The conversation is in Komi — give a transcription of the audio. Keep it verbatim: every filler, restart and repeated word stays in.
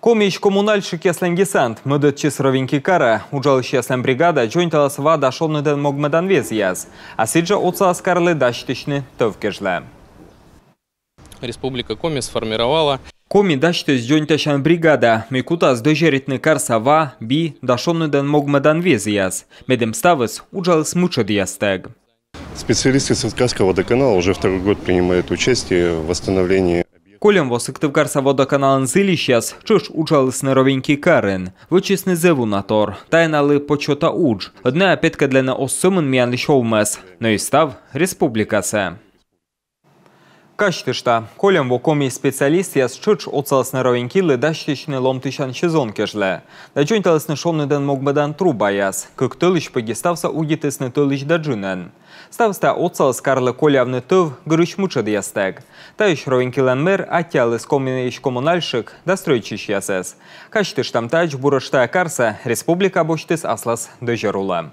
Комиысь коммунальщикъяслӧн десант мӧдӧдчис Ровеньки карӧ. Уджалысьяслӧн бригада дзоньталас ва да шоныдӧн могмӧдан везъяс. А сідзжӧ отсалас карлы дасьтысьны тӧв кежлӧ. Республика Коми сформировала. Коми дасьтіс дзоньтасян бригада, мый кутас дӧзьӧритны карса ва, би да шоныдӧн могмӧдан везъяс, медым ставыс уджаліс мытшӧдъястӧг. Специалисты Сыктывкарского водоканала уже второй год принимают участие в восстановлении. Кольӧм во Сыктывкарса водоканалын зільысьяс тшӧтш уджалісны Ровеньки карын. Вӧчисны зэв уна тор. Тайӧ налы почёта удж. Ӧд найӧ петкӧдлӧны оз сӧмын миянлысь овмӧс, но и став республикасӧ. Казьтышта, кольӧм во Коми специалистъяс тшӧтш отсалісны Ровенькилы дасьтысьны ломтысян сезон кежлӧ. Да дзоньталісны шоныдӧн могмӧдан трубаяс. Кык тӧлысь пыдди ставсӧ удитісны тӧлысь да джынӧн. Ставыс тайӧ отсаліс карлы коллявны тӧв гырысь мытшӧдъястӧг. Таысь Ровенькилӧн мэр аттьӧаліс Комиысь коммунальщик да стрӧитчысьясӧс. Казьтыштам, тадз буретш тайӧ карсӧ республика босьтіс аслас дӧзьӧр улӧ.